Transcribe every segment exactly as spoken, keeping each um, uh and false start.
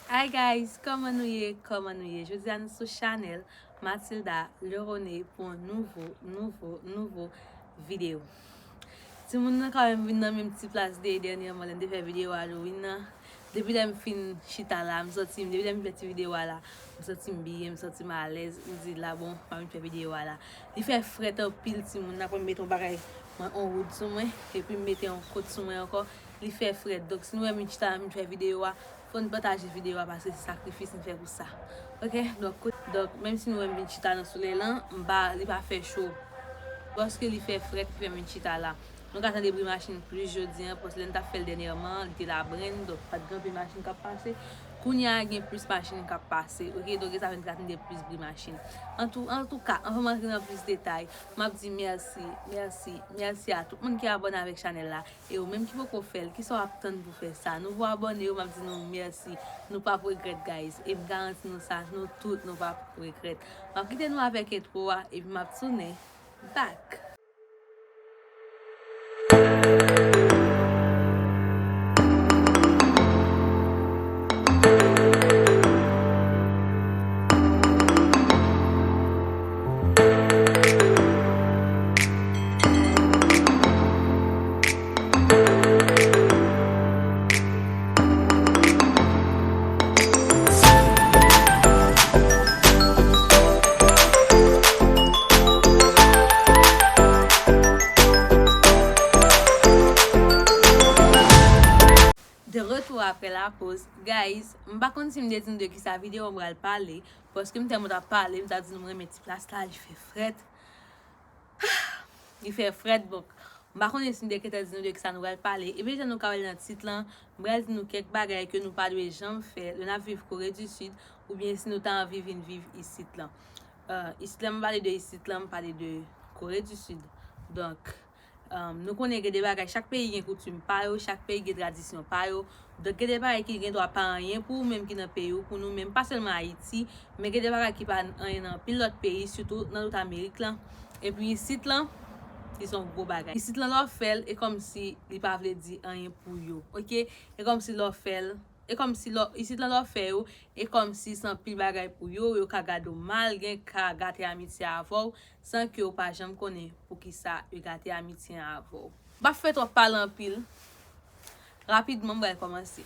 Hi guys, kòman nou ye? Kòman nou ye? Jodi a nou sou chanèl Mathilda Lerone pou yon nouvo, nouvo, nouvo videyo. Timoun nan kanmenm vin nan menm ti plas de dènyèman lè m te fè videyo Halloween nan. Depi lè m fin chita la, m santi m, depi lè m fin fè ti videyo a la, m santi m byen, m santi m alèz. M di la bon, m ap vin fè videyo a la. Li fè frèt anpil timoun, nan konn mete yon bagay, yon wood sou mwen, epi m mete yon kot sou mwen ankò. Li fè frèt. Donk si nou wè m vin chita la, m vin fè videyo a, fò n pataje videyo a paske se sakrifis n fè pou sa. Oke? Donk, kout, donk, menm si nou wè m vin chita nan solèy lan, m pa, li pa fè cho. Paske li fè frèt ki fè m vin chita la. Nou ka tande bri machin plis jodi a, paske lè n t ap fè l dènyèman, li te labrenn, donk pa t gen anpil machin k ap pase. Kounye a gen plis machin k ap pase, oke? Donk e sa fè n ka tande plis bri machin. Antou, antouka, anvan m antre nan plis detay, m ap di mèsi, mèsi, mèsi a tout moun ki abòne avèk chanèl la. E ou menm ki poko fè l, kisa w ap tann pou fè sa? Nouvo abòne yo, m ap di nou mèsi. Nou p ap regrèt, guys. E m garanti nou sa, nou tout, nou p ap regrèt. M ap kite nou avèk entwo a, epi m ap tounen back. De retour après la pause. Guys, m pa konn si m te di nou de kisa videyo m pral pale, paske m tèlman t ap pale, m ta di nou m renmen ti plas la, li fè frèt. Li fè frèt, donk, m pa konnen si m te gentan di nou de kisa nou pral pale. Epi jan nou ka wè l nan tit lan, m pral di nou kèk bagay ke nou pa dwe janm fè lè n ap viv Kore di Sid, oubyen si nou ta anvi vin viv isit lan. Euh, isit lan, m pale de isit lan, m pale de Kore di Sid. Donk, Um, nou konnen gen de bagay, chak peyi gen koutim pa yo, chak peyi gen tradisyon pa yo. Donk, gen de bagay ki gen dwa pa anyen pou ou menm ki nan peyi w, pou nou menm, pa sèlman Ayiti, men gen de bagay ki pa anyen nan anpil lòt peyi, sitou nan tout Amerik lan. Epi isit lan, li se yon gwo bagay. Isit lan, lè w fè l, e kòmsi li pa vle di anyen pou yo, oke? E kòmsi lè w fè l, E kòmsi lè w, isit lan lè w fè yo, e kòmsi se anpil bagay pou yo, yo ka gade w mal, gen ka gate amitye avè w, san ke w pa janm konnen poukisa yo gate amitye an avè w. M p ap fè twòp pale anpil. Rapidman, m pral kòmanse.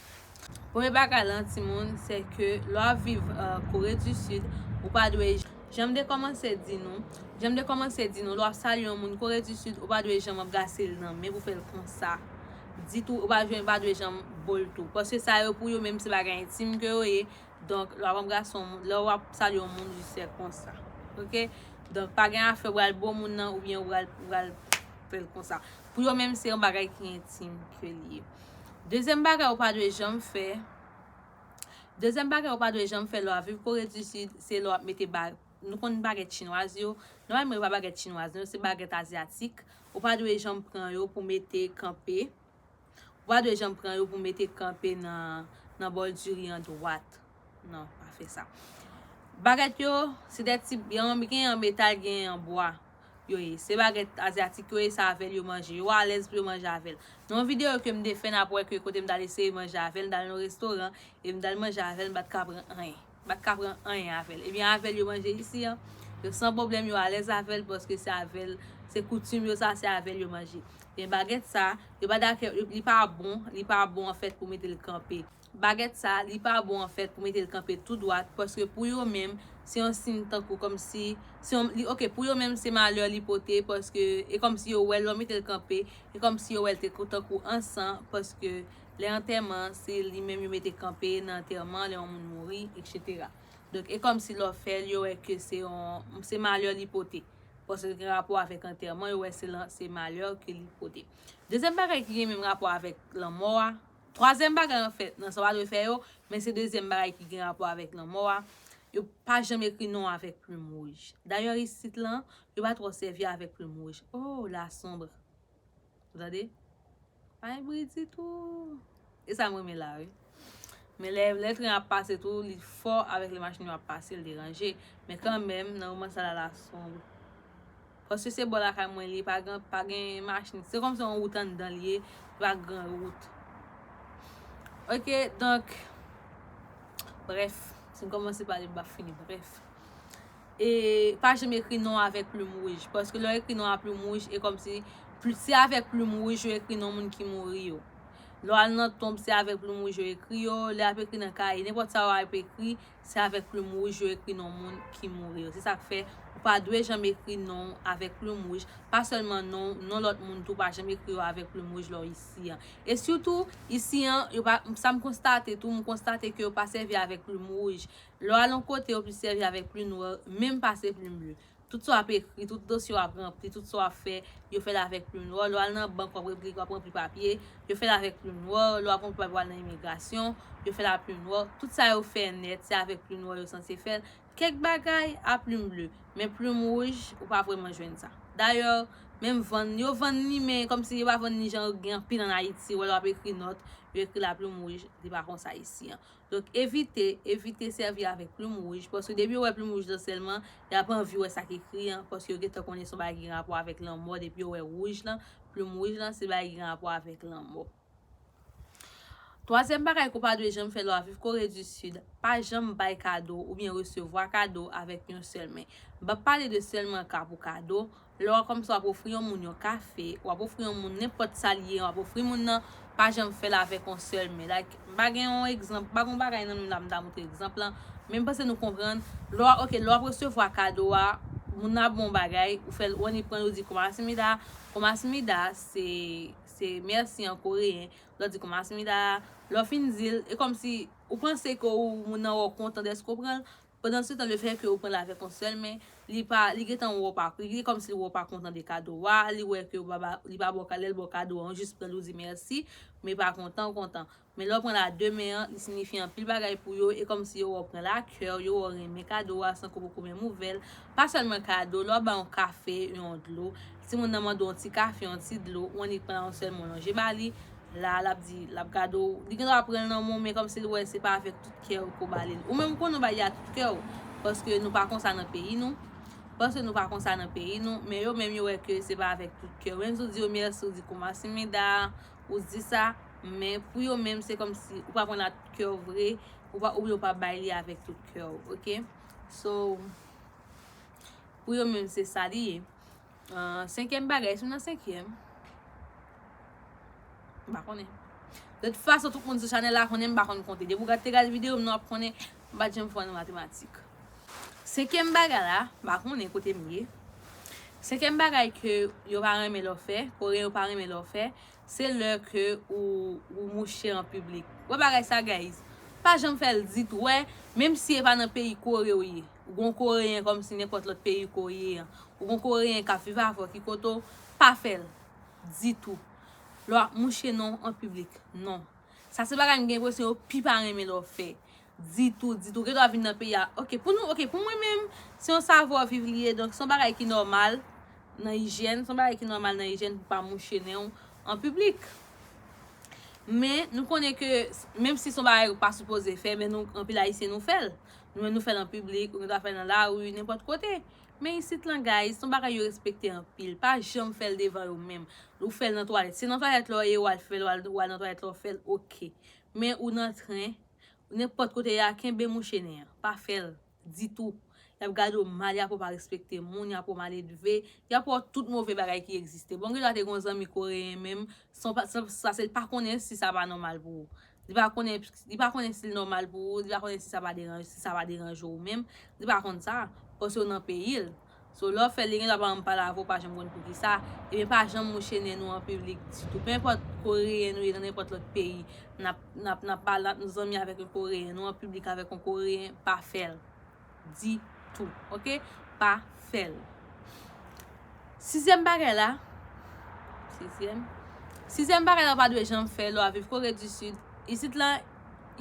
Premye bagay lan, timoun, se ke lè w ap viv, euh, Kore di Sid, ou pa dwe, jan m te kòmanse di nou, jan m te kòmanse di nou, lè w ap salye yon moun Kore di Sid, ou pa dwe janm ap brase l nan men pou fè l konsa. Ditou, ou pa dwe, pa dwe janm bo l tou. Paske sa yo pou yo menm se bagay entim ke yo ye. Donk, lè w ap anbrase yon moun, lè w ap salye yon moun, jis fè konsa. Oke? Donk, pa gen afè w pral bo moun nan oubyen w pral, w pral fè l konsa. Pou yo menm se yon bagay ki entim ke li ye. Dezyèm bagay ou pa dwe janm fè, dezyèm bagay ou pa dwe janm fè lè w ap viv Kore di Sid, se lè w ap mete ba-, nou konn bagèt chinwaz yo, nòmalman yo pa bagèt chinwaz, non, se bagèt azyatik. Ou pa dwe janm pran yo pou mete kanpe. Ou pa dwe janm pran yo pou mete kanpe nan, nan bò diri an dwat. Non, pa fè sa. Bagèt yo, se de tip, gen an, gen an metal, gen an bwa. Yo ye. Se bagèt azyatik yo ye, se avè l yo manje. Yo alèz pou yo manje avè l. Nan yon videyo ke m te fè, n ap wè ke kote m t al eseye manje avè l, m t al nan yon restoran, e m t al manje avè l, m pa t ka pran anyen. M pa t ka pran anyen avè l. Ebyen, avè l yo manje isi an, yo san pwoblèm, yo alèz avè l, paske se avè l, se koutim yo sa, se avè l yo manje. Men bagèt sa, yo pa dakè, li pa bon, li pa bon anfèt pou mete l kanpe. Bagèt sa, li pa bon anfèt pou mete l kanpe tou dwat, paske pou yo menm, se yon siy tankou kòmsi, se yon, li, oke, pou yo menm, se malè li pote, paske e kòmsi yo wè l, lè w mete l kanpe, e kòmsi yo wè l te tankou ansan, paske lè antèman, se li menm yo mete kanpe nan antèman, lè yon moun mouri, etsetera. Donk, e kòmsi lè w fè l, yo wè ke se yon, se malè li pote. Paske gen rapò avèk antèman, yo wè se lan-, se malè ke li pote. Dezyèm bagay ki gen menm rapò avèk lanmò a. Twazyèm bagay, anfèt, nan sa w pa dwe fè yo, men se dezyèm bagay ki gen rapò avèk lanmò a. Yo pa janm ekri non avèk plim wouj. Dayè, isit lan, yo pa twò sèvi avèk plim wouj. Oh, la sombre. Ou tande? Pa gen bri ditou. E sa m renmen la, wi. Men lè, lè tren ap pase tou, li fò avèk lè machin yo ap pase, l deranje. Men kanmenm, nan moman sa la, la sombre. Paske se bò lakay mwen li ye, pa gen, pa gen machin. Se kòmsi yon wout anndan li ye, li pa gran wout. Oke, donk, Brèf, si m kòmanse pale, m p ap fini. Brèf. E pa janm ekri non avèk plim wouj. Paske lè w ekri non a plim wouj, e kòmsi pli-, se avèk plim wouj yo ekri non moun ki mouri yo. Lè w al nan tonb, se avèk plim wouj yo ekri yo. Lè y ap ekri nan kaye, nenpòt sa yo ap ekri, se avèk plim wouj yo ekri non moun ki mouri yo. Se sa k fè ou pa dwe janm ekri non w avèk plim wouj. Pa sèlman non w, non lòt moun tou, pa janm ekri yo avèk plim wouj lè w isi an. E sitou, isi an, yo pa, sa m konstate tou, m konstate ke yo pa sèvi avèk plim wouj. Lè w al yon kote, yo plis sèvi avèk plim nwè, menm pase plim ble. Tout sa w ap ekri, tout dosye w ap ranpli, tout sa w ap fè, yo fè l avèk plim nwè. Lè w al nan bank, w ap ranpli, w ap ranpli papye, yo fè l avèk plim nwè. Lè w ap ranpli papye, w al nan imigrasyon, yo fè l a plim nwè. Tout sa yo fè nèt, se avèk plim nwè yo sanse fè l. Kèk bagay a plim ble, men plim wouj, ou pa vrèman jwenn sa. Dayè, menm vann, yo vann li, men kòmsi yo pa vann li jan yo gen anpil ann Ayiti, wè lè w ap ekri nòt, yo ekri l a plim wouj, li pa konsa isi an. Donk, evite, evite sèvi avèk plim wouj, paske depi yo wè plim wouj lan sèlman, y ap anvi wè sa k ekri an, paske yo gentan konnen se yon bagay ki gen rapò avèk lanmò, depi yo wè wouj lan, plim wouj lan, se bagay ki gen rapò avèk lanmò. Twazyèm bagay ke w pa dwe janm fè lè w ap viv Kore di Sid, pa janm bay kado oubyen resevwa kado avèk yon sèl men. M p ap pale de sèlman ka pou kado, lè w kòmsi w ap ofri yon moun yon kafe, w ap ofri yon moun nenpòt sa l ye, w ap ofri moun nan, pa janm fè l avèk yon sèl men. Like, m pa gen yon egzanp, m pa gen yon bagay nan men m la m ta montre egzanp lan, men m panse nou konprann. Lè w, ok, lè w ap resevwa kado a, moun nan ap ba w yon bagay, ou fè l, ou annik pran l, ou di, "Komasimida." Komasimida, se, se mèsi an koreyen. Lè w di, "Komasimida." Lè w fin di l, e kòmsi ou panse ke ou, moun nan wè w kontan dèske w pran l. Pandan se tan, lefètke ou pran l avèk yon sèl men, li pa, li gentan wè w pa, li kòmsi li wè w pa kontan de kado a, li wè ke w pa ba, li pa ba w ka, lè l ba w kado a, ou jis pran l, ou di mèsi, men pa kontan, ou kontan. Men lè w pran l a de men an, li siyifi anpil bagay pou yo, e kòmsi yo wè w pran l a kè, yo wè w renmen kado a san ke w poko menm ouvè l. Pa sèlman kado, lè w ap bay yon kafe, yon dlo, si moun nan mande w yon ti kafe, yon ti dlo, ou annik pran l yon sèl men w lonje ba li, la, l ap di, l ap gade w, li gendwa pran l nan men w, men kòmsi l wè se pa avèk tout kè w ke w ba li l. Ou menm ou konnen w ba li a tout kè w, paske nou pa konsa nan peyi nou, paske nou pa konsa nan peyi nou, men yo menm yo wè ke se pa avèk tout kè w. Menm si w di yo mèsi, w di komasimida, ou di sa, men pou yo menm, se kòmsi ou pa pran l a tout kè w vre, ou pa, oubyen ou pa bay li avèk tout kè w, ok? So, pou yo menm, se sa li ye. Ah, senkyèm bagay, si m nan senkyèm, m pa konnen. De tout fason, tout moun sou chanèl la konnen m pa konn konte. Depi w gad, te gade videyo m nan, w ap konnen m pa t janm fò nan matematik. Senkyèm bagay la, m pa konnen kote m ye. Senkyèm bagay ke yo pa renmen lè w fè, koreyen yo pa renmen lè w fè, se lè ke ou, ou mouche an piblik. Wè bagay sa, guys. Pa janm fè l ditou. Wè, menm si e pa nan peyi Kore w ye, ou gon koreyen kòmsi nenpòt lòt peyi ke w ye an, ou gon koreyen k ap viv avè w ki kote w, pa fè l ditou. Lè w ap mouche non an piblik, non. Sa se bagay m gen enpresyon yo pi pa renmen lè w fè. Ditou, ditou. Gendwa vin nan peyi a. Ok, pou nou, ok, pou mwen menm, se yon savwa viv li ye, donk se yon bagay ki nòmal nan ijyèn, se yon bagay ki nòmal nan ijyèn pou pa mouche nen w an piblik. Men, nou konnen ke, menm si se yon bagay ou pa sipoze fè, men nou, anpil Ayisyen nou fè l. Nou menm nou fè l an piblik, ou gendwa fè l nan lari, nenpòt kote. Men isit lan, guys, se yon bagay yo respekte anpil. Pa janm fè l devan yo menm. Ou fè l nan twalèt. Se nan twalèt la w ye, w al fè l, w al, w al nan twalèt la, w fè l, ok. Men ou nan tren, nenpòt kote y a, kenbe mouche nen an. Pa fè l ditou. Y ap gade w mal, y ap wè w pa respekte moun, y ap wè w maledve, y ap wè w tout move bagay ki egziste. Bon, gendwa te gon zanmi koreyen menm, sa, sa, sa se l pa konnen si sa pa nòmal pou ou. Li pa konnen, li pa konnen si l nòmal pou ou, li pa konnen si sa pa deranje, si sa pa deranje w menm, li pa konn sa, paske w nan peyi l. So, lè w fè l, li gendwa pa janm pale avè w, pa janm konn poukisa. Ebyen, pa janm mouche nen nou an piblik ditou. Penenpòt koreyen nou ye nan nenpòt lòt peyi, n ap, n ap, n ap pale, n ap zanmi avèk yon koreyen, nou an piblik avèk yon koreyen, pa fè l ditou, ok? Pa fè l. Sizyèm bagay la, sizyèm, sizyèm bagay la w pa dwe janm fè lè w ap viv Kore di Sid. Isit lan,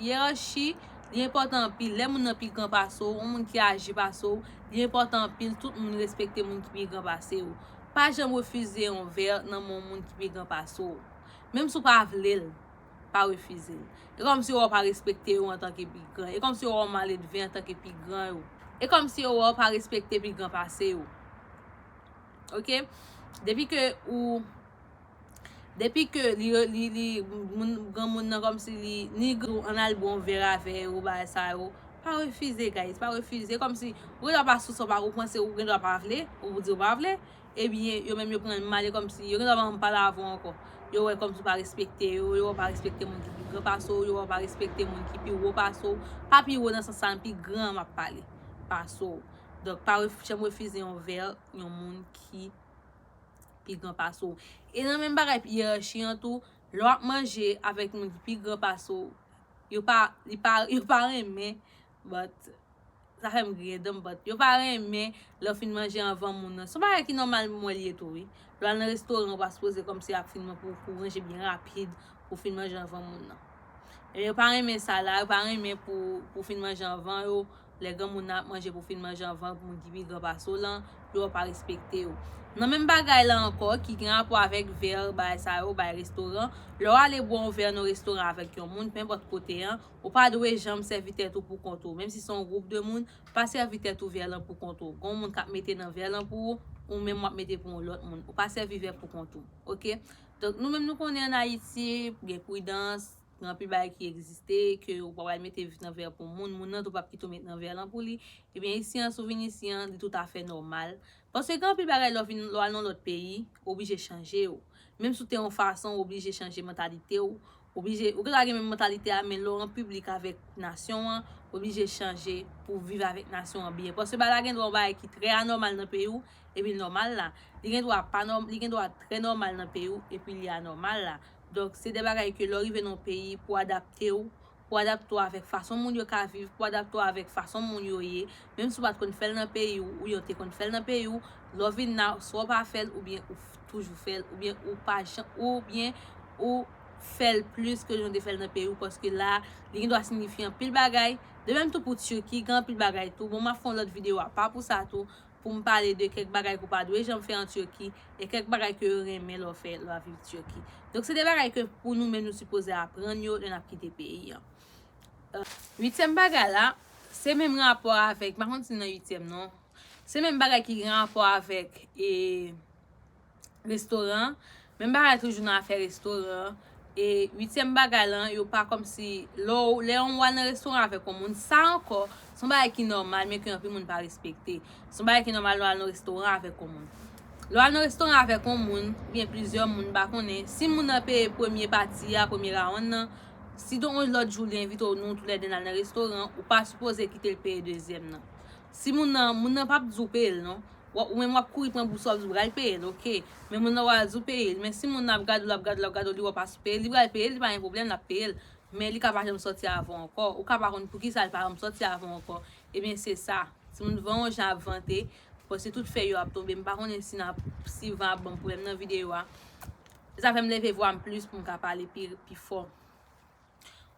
yerachi, li enpòtan anpil. Lè moun nan pi gran pase w, yon moun ki aji pase w, li enpòtan anpil tout moun respekte moun ki pi gran pase w. Pa janm refize yon vè nan men yon moun ki pi gran pase w. Menm si w pa vle l, pa refize l. E kòmsi yo wè w pa respekte yo antanke pi gran. E kòmsi yo wè w maledve antanke pi gran yo. E kòmsi yo wè w pa respekte pi gran pase yo. Ok? Depi ke ou, Depi ke li, li, li, moun, granmoun nan kòmsi li, ni granmoun an al bwè yon vè avè yo, bagay sa yo, pa refize, guys, pa refize. Kòmsi, ou gen dwa pa sou sa, ou pa, ou panse ou gen dwa pa vle, ou di ou pa vle, ebyen, yo menm yo pran l mal, e kòmsi, yo gen dwa pa menm pale avè w ankò. Yo wè kòmsi ou pa respekte yo, yo wè ou pa respekte moun ki pi gran pase w, yo wè ou pa respekte moun ki pi wo pase w, pa pi wo nan sans sa, pi gran m ap pale, pase w. Donk, pa ref-, janm refize yon vè, yon moun ki pi gran pase w. E nan menm bagay yerachi an tou, lè w ap manje avèk moun ki pi gran pase w, yo pa, li pa, yo pa renmen, but, sa fè m griyen dan m, but, yo pa renmen lè w fin manje anvan moun nan. Se yon bagay ki nòmal, mwen, li ye tou, wi. Lè w al nan restoran, ou pa sipoze kòmsi ap fin pou, pou ranje byen rapid, pou fin manje anvan moun nan. E yo pa renmen sa la, yo pa renmen pou, pou fin manje anvan yo, lè granmoun nan ap manje pou fin manje anvan moun ki pi gran pase w lan, yo pa respekte yo. Nan menm bagay la ankò, ki gen rapò avèk vè, bagay sa yo, bay restoran, lè w ale bwè yon vè nan restoran avèk yon moun, penpòt kote an, ou pa dwe janm sèvi tèt ou pou kont ou. Menm si se yon gwoup de moun, pa sèvi tèt ou vè lan pou kont ou. Gen yon moun k ap mete nan vè lan pou ou, ou menm w ap mete pou yon lòt moun. Ou pa sèvi vè pou kont ou, oke? Donk, nou menm nou konnen ann Ayiti, gen pridans, gen anpil bagay ki egziste, ke ou pa pral mete nan vè pou moun, moun nan tou p ap kite w met nan vè lan pou li. Ebyen, isi an, si w vin isi an, li toutafè nòmal. Paske gen anpil bagay lè w vin, lè w al nan lòt peyi, oblije chanje w. Menm si w te yon fason, oblije chanje mantalite w. Oblije, ou gen dwa gen menm mantalite a, men lè w an piblik avèk nasyon an, oblije chanje pou w viv avèk nasyon an byen. Paske bagay la gen dwa yon bagay ki trè anòmal nan peyi w, epi l nòmal la. Li gen dwa pa nòm-, li gen dwa trè nòmal nan peyi w, epi li anòmal la. Donk, se de bagay ke lè w rive nan yon peyi, pou w adapte w, pou w adapte w avèk fason moun yo ka viv, pou w adapte w avèk fason moun yo ye, menm si w pa t konn fè l nan peyi w, oubyen w te konn fè l nan peyi w, lè w vin la, swa w pa fè l, oubyen ou f-, toujou fè l, oubyen ou pa jan, oubyen ou fè l plis ke jan w te fè l nan peyi w, paske la, li gen dwa siyifi anpil bagay. De menm tou pou Turki, gen anpil bagay tou. Bon, m ap fè yon lòt videyo apa pou sa tou, pou m pale de kèk bagay ke w pa dwe janm fè an Turki, e kèk bagay ke yo renmen lè w fè, lè w ap viv Turki. Donk, se de bagay ke pou nou menm nou sipoze aprann yo lè n ap kite peyi an. Euh, uityèm bagay la, se menm rapò avèk, m pa konn si nan uityèm non, se menm bagay ki gen rapò avèk, e, restoran. Menm bagay toujou nan afè restoran. E uityèm bagay lan, yo pa kòmsi, lè w, lè w al nan restoran avèk yon moun, sa ankò, se yon bagay ki nòmal, men ke anpil moun pa respekte. Se yon bagay ki nòmal lè w al nan restoran avèk yon moun. Lè w al nan restoran avèk yon moun, oubyen plizyè moun, m pa konnen, si moun nan peye premye pati a, premye round nan, si yon lòt jou li envite w, nou toulède n al nan restoran, ou pa sipoze kite l peye dezyèm nan. Si moun nan, moun nan p ap di w peye l non. W ap, ou menm w ap kouri pran bous w ap di w pral peye l, oke. Men moun nan w a di w peye l. Men si moun nan ap gade w, l ap gade w, l ap gade w, li wè w pa sou peye l, li pral peye l, li pa gen pwoblèm, l ap peye l. Men li ka pa janm sòti avè w ankò. Ou ka pa konn poukisa li pa janm sòti avè w ankò. Ebyen, se sa. Timoun van yon jan ap vante, paske tout fèy yo ap tonbe. M pa konnen si n ap, si van ap ban m pwoblèm nan videyo a. Sa fè m leve vwa m plis pou m ka pale pi, pi fò.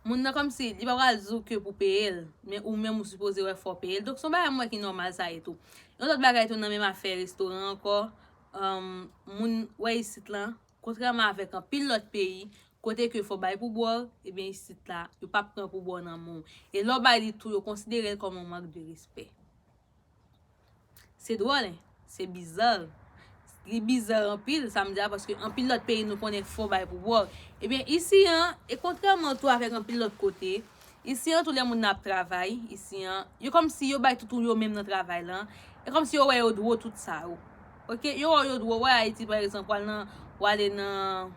Moun nan kòmsi, li pa pral di w ke pou peye l, men ou menm ou sipoze wè fò w peye l. Donk, se yon bagay mwen ki nòmal sa ye tou. Yon lòt bagay tou nan menm afè restoran ankò, um, moun wè isit lan, kontrèman avèk anpil lòt peyi, kote ke fò w bay pou bwè w, ebyen isit la, yo p ap pran pou bwè w nan men w. E lè w bay li tou, yo konsidere l kòm yon mank de respè. Se dwòl, en. Se biza. Li biza anpil, sa m di a, paske anpil lòt peyi nou konnen fò w bay pou bwè w. Ebyen, isi an, e kontrèman tou avèk anpil lòt kote, isi an, tou lè moun nan ap travay, isi an, yo kòmsi yo bay tout yo menm nan travay lan. E kòmsi yo wè yo dwe tout sa yo. Oke, yo wè yo dwe, w wè Ayiti, pa egzanp, w al nan, w ale nan,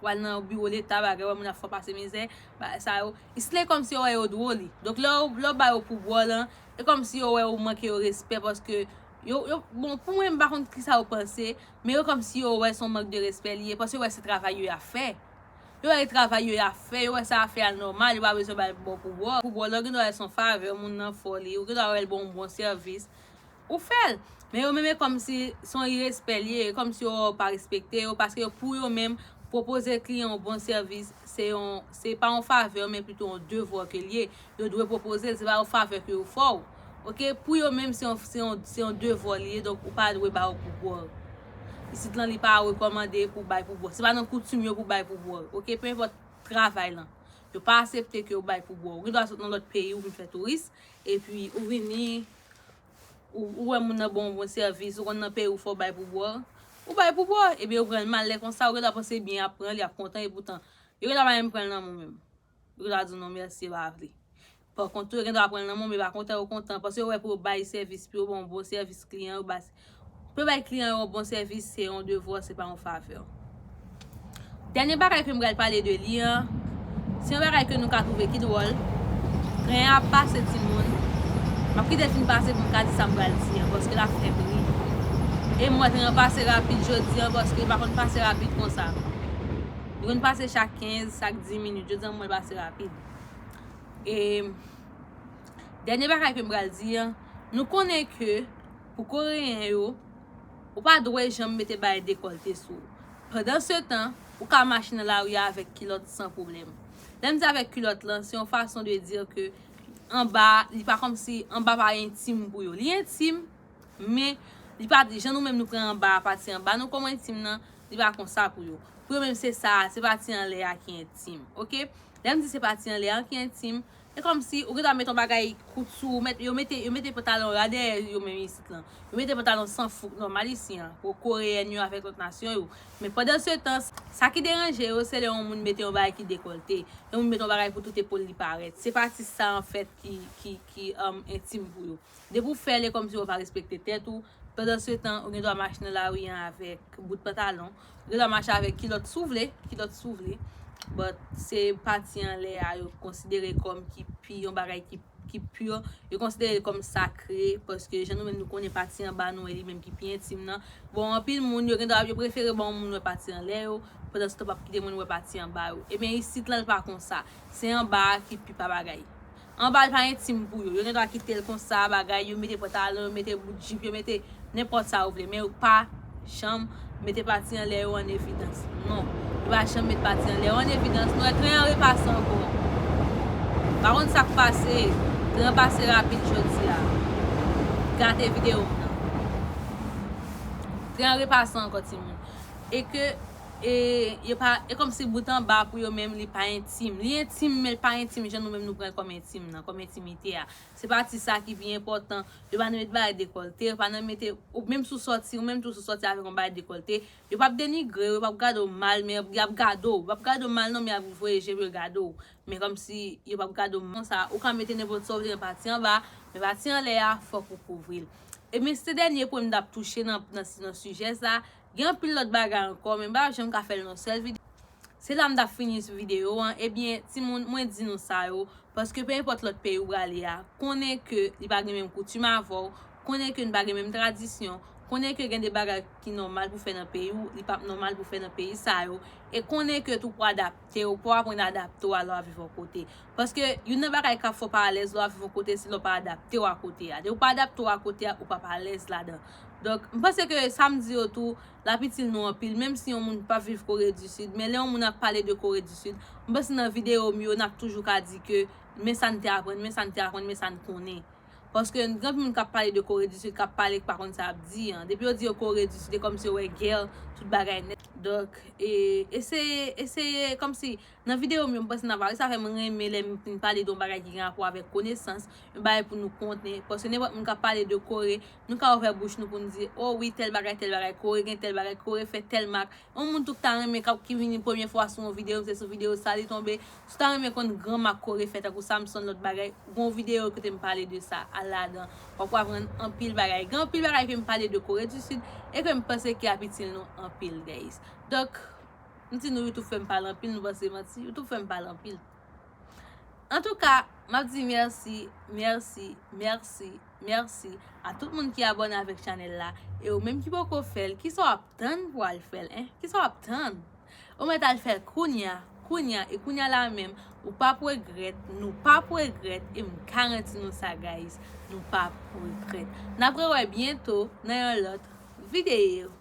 w al nan biwo leta, bagay, wè moun ap fò pase mizè, bagay sa yo. Isit la, e kòmsi yo wè yo dwe li. Donk, lè w, lè w ba yo pou bwè w lan, e kòmsi yo wè ou manke yo respè, paske yo, yo, bon, pou mwen, m pa konn kisa yo panse, men yo kòmsi yo wè se yon mank de respè li ye, paske yo wè se travay yo y ap fè. Yo wè e travay yo y ap fè, yo wè sa afè a nòmal, yo pa bezwen bay bwè pou bwè w. Pou bwè w, lè w gen dwa wè se yon favè, moun nan fè w li, ou gen dwa wè l ba w yon bon sèvis. Ou fè l. Men yo menm e kòmsi se yon irespè li ye, e kòmsi yo pa respekte yo, paske yo, pou yo menm, pwopoze kliyan yon bon sèvis, se yon, se pa yon favè, men pito yon devwa ke l ye. Yo dwe pwopoze l, se pa yon favè ke yo fè w. Oke? Pou yo menm, se yon, se yon, se yon devwa li ye, donk ou pa dwe ba yo pou bwè. Isit lan, li pa rekòmande pou bay pou bwè. Se pa nan koutim yo pou bay pou bwè. Oke? Pe enpòt travay lan. Yo pa aksepte ke w bay pou bwè. Ou gen dwa sot nan lòt peyi, ou vin fè touris, epi ou vini, ou, ou wè moun nan ba w yon bon sèvis, ou konn nan peyi w fò w bay pou bwè. Ou bay pou bò, ebyen yo pran l mal lè konsa, ou gen dwa panse byen y ap pran l, y ap kontan, epoutan, yo gen dwa pa menm pran l nan men w menm. Yo gen dwa di w non mèsi, yo pa vle. Pa kont, yo gen dwa pran l nan men w, men pa kontan, yo kontan, paske yo wè pou yo bay sèvis, pou yo ba w bon sèvis kliyan, yo ba, pou yo bay kliyan yo yon bon sèvis, se yon devwa, se pa yon favè. Dènye bagay ke m pral pale de li an, se yon bagay ke nou ka twouve ki dwòl. Tren an ap pase, timoun. M ap kite l fin pase pou m ka di sa m pral di an, paske l ap fè bri. E m wè tren an pase rapid jodi an, paske l pa konn pase rapid konsa. Li konn pase chak kenz, chak dis minit. Jodi an, m wè l pase rapid. E dènye bagay ke m pral di an, nou konnen ke pou Koreyen yo, ou pa dwe janm mete bagay dekòlte sou ou. Pandansetan, ou ka mache nan lari a avèk kilòt san pwoblèm. Lè m di avèk kilòt lan, se yon fason de di ke anba, li pa kòmsi anba pa entim pou yo. Li entim, men li pa, jan nou menm nou pran anba a, pati anba nou kòm entim nan, li pa konsa pou yo. Pou yo menm se sa, se pati anlè a ki entim, oke? Lè m di se pati anlè a ki entim, e kòmsi ou gen dwa mete yon bagay kout sou ou, met, yo mete, yo mete pantalon radè yo menm isit lan. Yo mete pantalon san fouk nòmal isi an, pou Koreyèn yo avèk lòt nasyon yo. Men pandansetan, sa ki deranje yo, se lè yon moun mete yon bagay ki dekòlte, yon moun mete yon bagay pou tout epòl li parèt. Se pati sa, anfèt, ki, ki, ki, um, entim pou yo. Depi w fè l, e kòmsi w pa respekte tèt ou. Pandansetan, ou gen dwa mache nan lari an avèk bout pantalon. Ou gen dwa mache avèk kilòt si w vle, kilòt si w vle. But se pati anlè a yo konsidere kòm ki pi, yon bagay ki, ki pi, yo konsidere l kòm sakre, paske jan nou menm nou konnen pati anba nou e li menm ki pi entim nan. Bon, anpil moun, yo gen dwa, yo prefere ba yon moun wè pati anlè yo, pandansetan yo p ap kite moun wè pati anba yo. Ebyen, isit lan, l pa konsa. Se anba a ki pi pa bagay. Anba l pa entim pou yo. Yo gen dwa kite l konsa, bagay, yo mete pantalon, yo mete bout jip, yo mete nenpòt sa yo vle, men yo pa janm mete pati anlè yo an evidans. Non, yo pa janm met pati anlè yo an evidans. Nou wè tren an repase ankò. Pa konn sa k pase, tren an pase rapid jodi a. Gate videyo m nan. Tren an repase ankò, timoun. E ke, e, yo pa, e kòmsi bout anba pou yo menm, li pa entim. Li entim, men l pa entim jan nou menm nou pran l kòm entim nan, kòm entimite a. Se pati sa ki pi enpòtan. Yo pa nan met bagay dekòlte, yo pa nan mete, ou menm si w sòti, ou menm tou si w sòti avèk yon bagay dekòlte, yo p ap denigre w, yo p ap gade w mal, men y ap gade w. Yo p ap gade w mal non, men y ap voye je pou yo gade w. Men kòmsi yo p ap gade w mal konsa, ou ka mete nenpòt sa w vle nan pati anba, men pati anlè a, fòk ou kouvri l. Ebyen, se dènye pwen m t ap touche nan, nan, nan sijè sa. Gen anpil lòt bagay ankò, men m pa janm ka fè l nan yon sèl videyo. Se la m t ap fini videyo an. Ebyen, timoun, mwen di nou sa yo, paske pe enpòt lòt peyi ou prale a, konnen ke li pa gen menm koutim avè w, konnen ke n pa gen menm tradisyon, konnen ke gen de bagay ki nòmal pou fè nan peyi w, li p ap nòmal pou fè nan peyi sa yo, e konnen ke tou pou adapte w, pou aprann adapte w a lè w ap viv yon kote. Paske youn nan bagay k ap fè w pa alèz lè w ap viv yon kote, se lè w pa adapte w a kote a. Depi w pa adapte w a kote a, ou p ap alèz ladan. Donk, m panse ke sa m di yo tou, l ap itil nou anpil, menm si yon moun p ap viv Kore di Sid, men lè yon moun ap pale de Kore di Sid, m panse nan videyo m yo, n ap toujou ka di ke, men sa n te aprann, men sa n te aprann, men sa n konnen. Paske gen anpil moun k ap pale de Kore di Sid, k ap pale, k pa konn sa y ap di an. Depi yo di yo Kore di Sid, e kòmsi yo wè gè, tout bagay nèt. Donk, e, eseye, eseye, kòmsi, nan videyo m yo, m panse n ap, sa fè m renmen lè m fin pale de yon bagay ki gen rapò avèk konesans, yon bagay pou nou konnen. Paske nenpòt moun k ap pale de Kore, nou ka ouvè bouch nou pou n di, o wi, tèl bagay, tèl bagay, Kore gen tèl bagay, Kore fè tèl mak. Yon moun tou k ta renmen, k ap, ki vini premye fwa sou yon videyo, se sou videyo sa li tonbe. Si w ta renmen konn gran mak Kore fè, tankou Samson, lòt bagay, gon videyo kote m pale de sa, al ladan. W ap aprann anpil bagay. Gen anpil bagay ke m pale de Kore di Sid e ke m panse ke ap itil nou anpil, guys. Donk, m di nou YouTube fè m pale anpil, nou panse manti? YouTube fè m pale anpil. Antouka, m ap di mèsi, mèsi, mèsi, mèsi a tout moun ki abòne avèk chanèl la. E ou menm ki poko fè l, kisa w ap tann pou w al fè l, en? Kisa w ap tann? Ou mèt al fè l kounya, kounya, e kounya la menm, ou p ap regrèt, nou p ap regrèt, e m garanti nou sa, guys, nou p ap regrèt. N ap rewè byento nan yon lòt videyo.